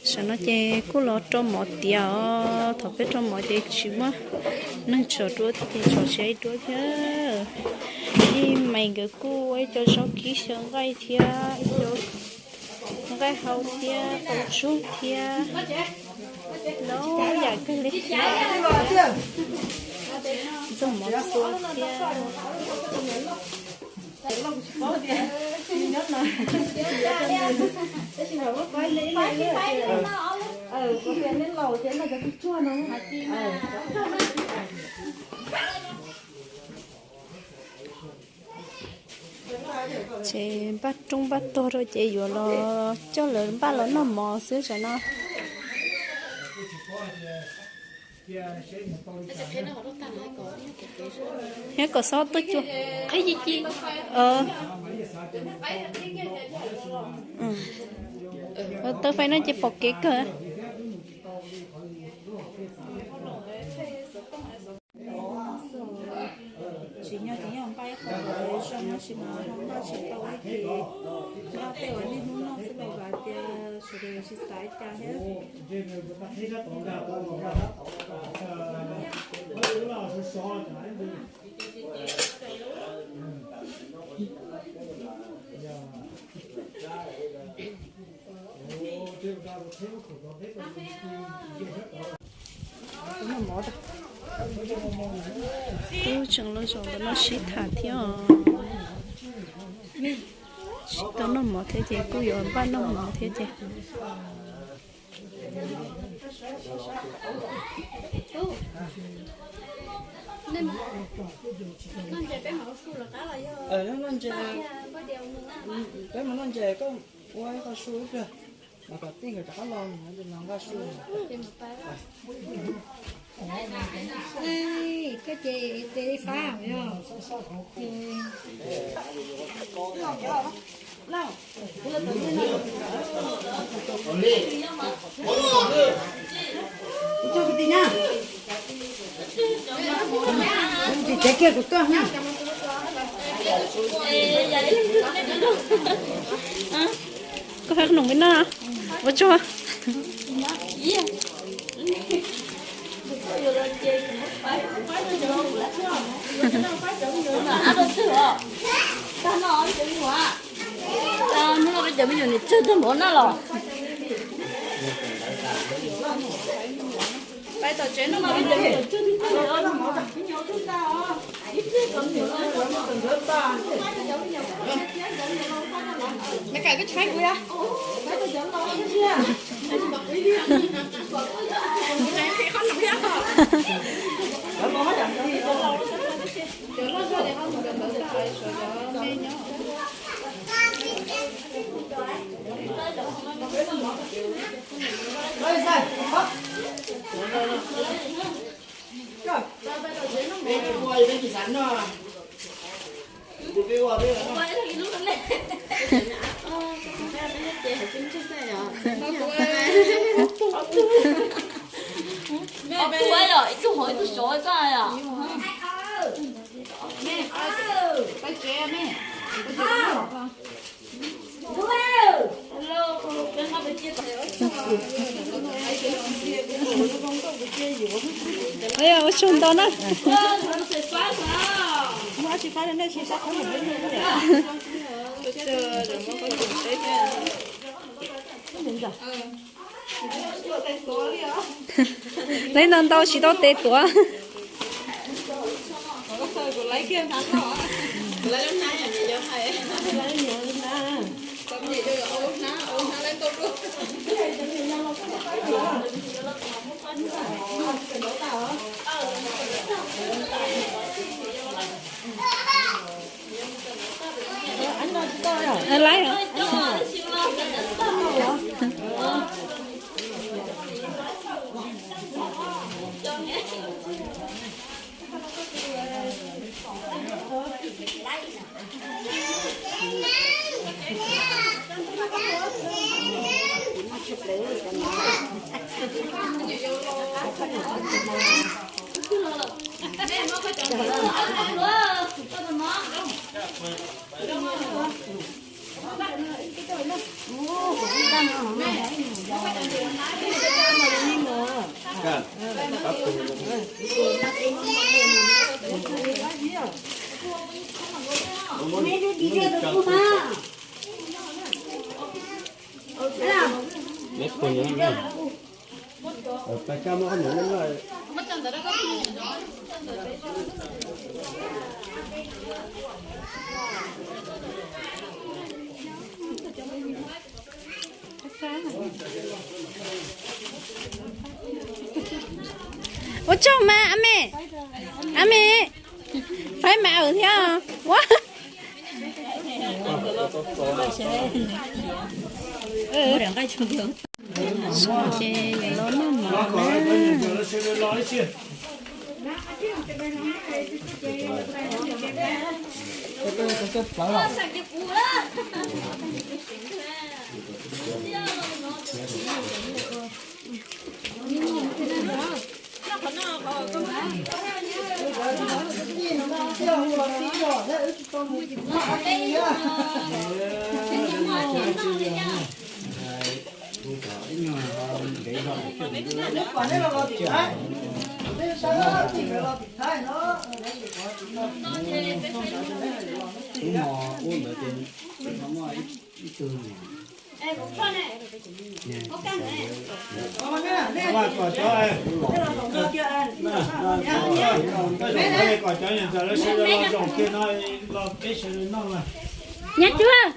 Saum no ces kuj los rau mov tiav os, thaum peb rau mov ces tsis muaj neeg tsom duab thiab ces tsom tsis duab thiab. Ib me nkawd kuj ua ib co zaub kib xyaw nqaij thiab ib co nqaij hau thiab qau tsub thiab, no yam kawg li thiab, ntxuag mov txua thiab. Ces npaj rooj npaj tog rau ces yuav los coj lawv npaj los noj mov xwb tam no. Thiab kom xob tuaj cuag qhib ci ci. Tawb fais no ces pom kev kawg. Tsis nyob ces yog npaj ib qho zoo tab sis mas ho npaj tsis tau ib ces nyob tej uas niaj hnub noj xwb los vam tias sawv daws tsis xav cas thiab. Tub tseem los zaum ntawm no sib tham thiab os. Tsis tau noj mov thiab ces kuj yuav npaj noj mov thiab ces. Peb mus noj ntses, koj ua ib qho su ib pliag, mas kom tij nkawd rov qab los, los nqa su. Koj ces tes li fab yog. Koj hab qhov num peb noj ua tsuag. Hnub no peb cov me nyuam niam tsawg tag npaum no los. Ib tug hauv ib tug sov koj yom. Ua tsaug ntau na. Lawv no ntau tsis tau tes tuav. Lawv Ua tsaug mas a me, a me, faib mas awm thiab ua. Ces yuav los noj mov na. Kom cov niam ntxawm lawv sawv daws los zaum kiag no los peb sawv daws noj mas. Nyob tsuag.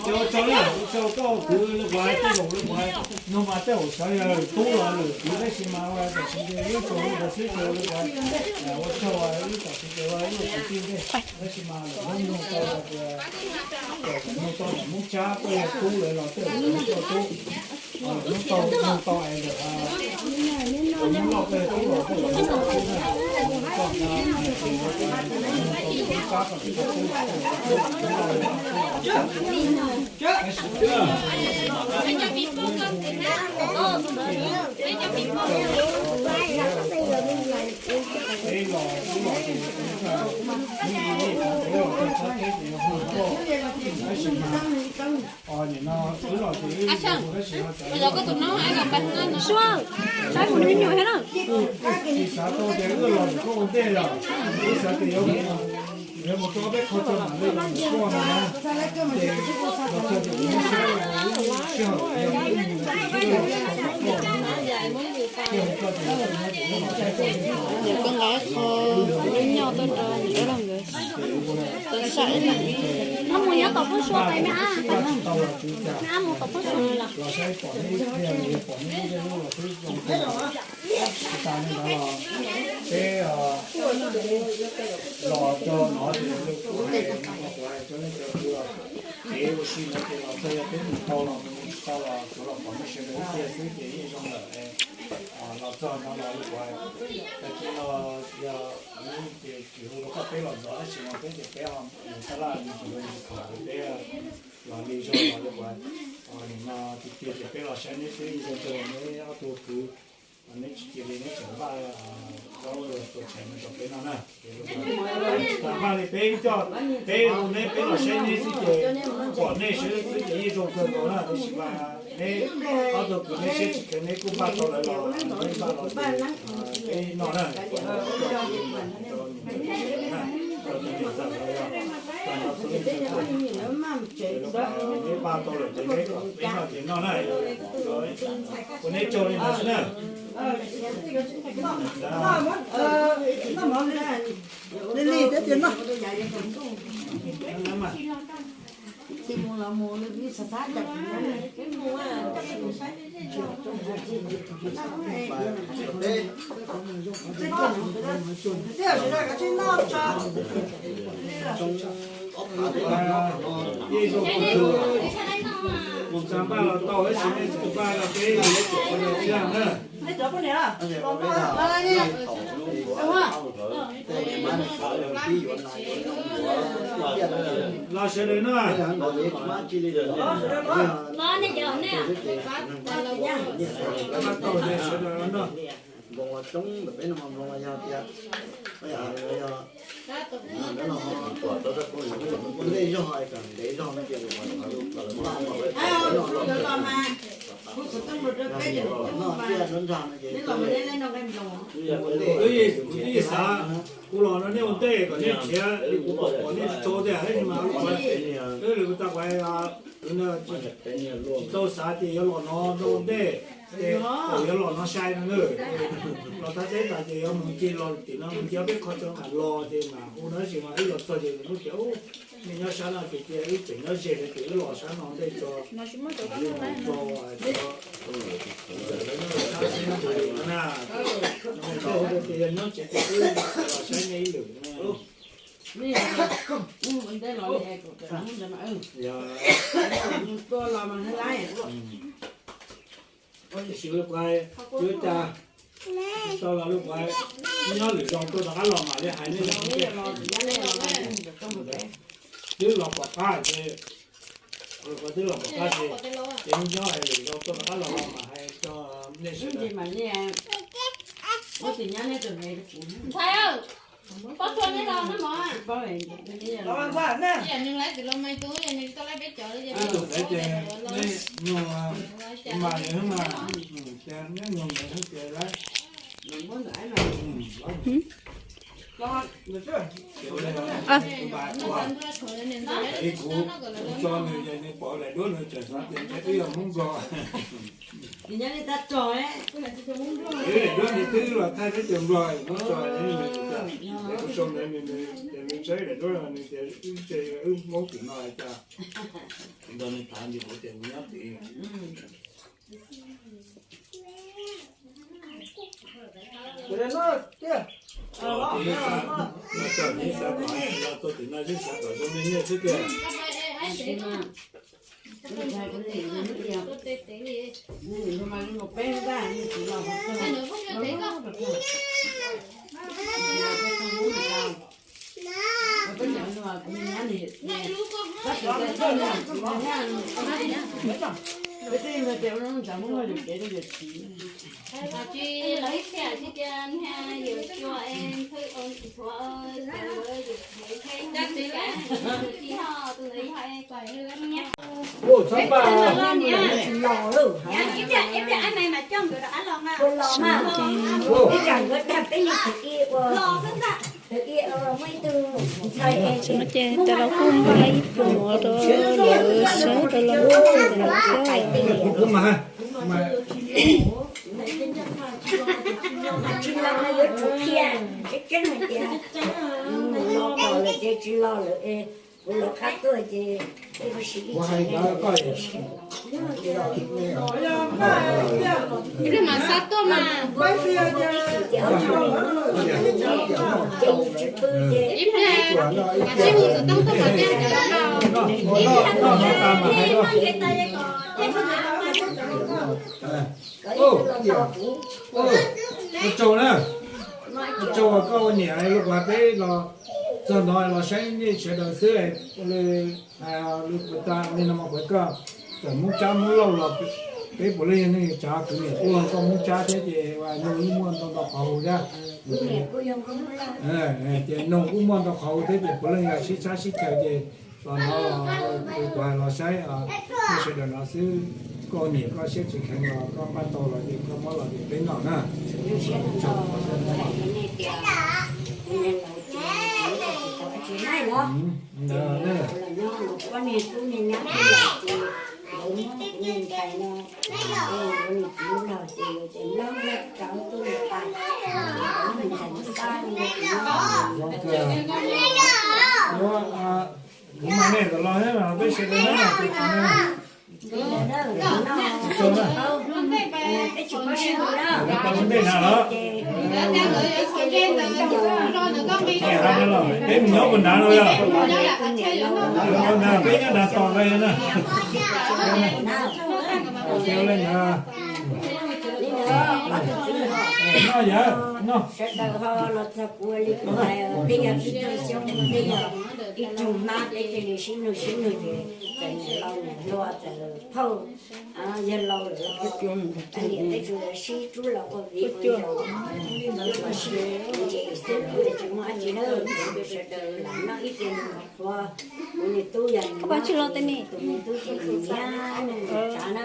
Ua tsaug na, ua tsaug koj kwv li kuv hais, tej zaum li kuv hais, nug mas tej zaum xyov yog tub los lwm kwv tab sis mas ua tam sim ces ib tsoom li ntawd xwb ces li kuv hais, ua tsaug ib tam sim ces ua ib tsoom tij ntej tab sis mas lwm hnub nug tau tias, nug tau niam Hmoob Tshab koj yog tub lawm los tej zaum tau tub, nug tau, nug tau es lawm, Hmoob Lauj koj yog tub los tej zaum tau tub na, koj, nug tau niam Hmoob Tshab koj tub, tub los tub, tub los tub. Nim no wb los ces wb, Suab, saib kuv me nyuam thiab na. Tsis xav tau tias wb los koj ua ntej lawm, wb xav tias yuav mus, yuav mus rau peb qhov chaw mam li los mus koj no na. Ces los txog ces kuv muab siab rau wb sij hawm, yog wb mus ces wb los tsis tau kom koj no, yog mus koj ces wb los saib koj. Ces koj nqa ib qho lub nyob tuaj rau niam dab laug nkawd tau saib ib leeg. Wb mus nyob tom Phooj Suab pais me ab, me ab mus tom Phooj Suab. Los saib pom neb, pom neb lub nteej lub los xwb zoo kawg nkaus. Tsis tas li ntawd los peb los txog no ces kuv hais, kuv hais rau nej cov kwv los kev ua si ntawd ces los txog yog peb mus tau los mus, tsis tau los tsuav los pom nej sawv daws ib pliag xwb ces yeej zoo lawm. Los txog no los li kuv hais, tag kis no yog ces tsis hu rau koj peb los ntxov tab sis no peb ces peb ho mus taj laj mus tsis mus khom peb los li zog los li kuv hais. Nim no tiag tiag ces peb los saib neb xwb, zoo kawg neb ob tug kwv, neb tsis cia li neb tseem npaj zaub tua tshais no rau peb noj na. Tsis tas npaj li peb coj, peb hu neb peb los saib neb xwb ces pom nej sawv xwb ces yeej zoo kawg nkaus na. Tab sis mas neb ob tug kwv neb siab tsis kheev neb kuj npaj tau lawv los, neb npaj los ces peb noj na. Rau niam ntxawm lawv, tag nrho txhua leej txhua tus, neb npaj tau lawm ces neb kom peb noj ces noj na. Ua neb tsaug li ntawd xwb na. Yeej zoo, mus txog npaj los tau tab sis nej tseem npaj los peb yuav tsum ua zoo thiab na. Los sawv daws noj. Npaj tau sawv daws noj. Nploos los coob ntawm peb no mas nploos los yog tias, yog ntej zog es kom ntev zog no ces Wb yeej xav kuv los no nej ua ntej kom nej nrhiav li kuv pom pom nej tso tiag tab sis mas lub kuv tau kuv tsis tau xav tias yuav los no ua ntej, ces yuav los no sai no na. Los thaj teb tas ces yuav mus ncig los tim no mus ncig peb qho tso mam los ces mam hu no tab sis mas wb los txog ces lub tias nej nyob sab no ces cia wb tseem nyob ze ces wb los sab no ntej tso. Sab xwb no na, hu tias yog nyob tsev ces wb los saib nej ib lwm. Tab sis lub kuv, tsis tau los lub kuv, nyob lwm zaus tuaj rov qab los mam li hais nej. Twb los pom qab ces, twb los pom qab ces, ces nyob lwm zaus tuaj rov qab los los mam hais rau nej sawv daws. Ib tug fev ces nej nyuag mas, mas neb nyuag me xwb ces lawm. Ib kuv, kuv tso nws ces nws pom daim duab nws tseem xav tias ntshe twb yog Hmoob Nplog. Daim duab nws twb los thaij teb chaws Nplog, kuv tso, kuv sau ntawd nws, ces nws tsaib daim duab nws tias wb ntshe wb Hmoob tim no cas. Nrog nws tham nws kuv tias kuv nyob tim Los tim xav kom, los tim no xav kom zoo li nej xwb tiag. Ua txhob npaj. Tam no ces cov laus kuj npaj ib pluag mov rau lawv sawv rau los noj tam no thiab. Tsis los mas yuav tsum thiaj, tseeb tseeb hais tias los pom lawm ces tsis los lawm es kuv los qab tuaj ces kuv hais ntawd koj Ib pliag mam xav tuaj mas. Ib pliag mam sib hu xov tooj tuaj mas thiaj cov laus. Ua tsaug na, ua tsaug uas koj ua niam los kuv peb los txog no los saib nej sawv daws xwb. Li puas tas li no mas kuv koj txawm Hmoob Tsab Hmoob Lauj los peb puav leej yog neej tsa kwv niam kuj yog koj Hmoob Tsab thiab ces nug ib muaj ntau ntau qhov hu thiab. Ces nug kuj muaj ntau qhov hu thiab ces puav leej yog sib txhab sib chaw ces los no los kuv los saib nej sawv daws no xwb. Koj niam koj siab tsis kheev los koj npaj tau los ces koj muab los ces peb noj na. Zoo kawg. Yuav, kuv mas nej los los thiab mas peb sawv daws na. Tau ntej na los. Peb mus nyob puag nrad no yog. Peb nyob nrad tos na. Noj yawg, noj. Sawv daws ho los txog kuv li kuv hais, peb yog ib tug xyoob, peb yog ib tug hmab, peb thiaj li sib nug sib nug ces txawm niam laus niam hluas txawm phauj, yawg laus lawm los niam peb tsuas sib rub los ua viv ua ncaus, los sib ntse xwb, tsis muaj dab tsi na. Sawv daws lam noj ib tug qhuav, kuv niag tub yog tus niag tub tseem niam, niag tsav na.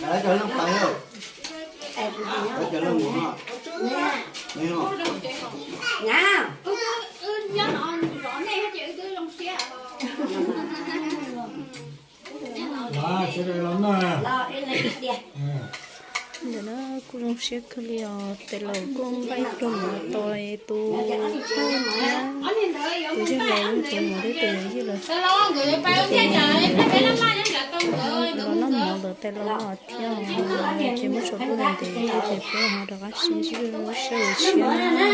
Lawv cov leej pais, lawv cov leej mus no. Los sawv daws los noj. Ntawm no kuj zoo siab kawg li os, tes laus kuj npaj ib pluag mov tos tus phauj thiab tus yawg laus, tus mov thiab tus yawm yij lawm. Ces los noj mov ntawm tes laus no thiab, ces muab tsau tuaj ntev ntev ces peb ho rov qab sib ntsib lub sij hawm tshiab na.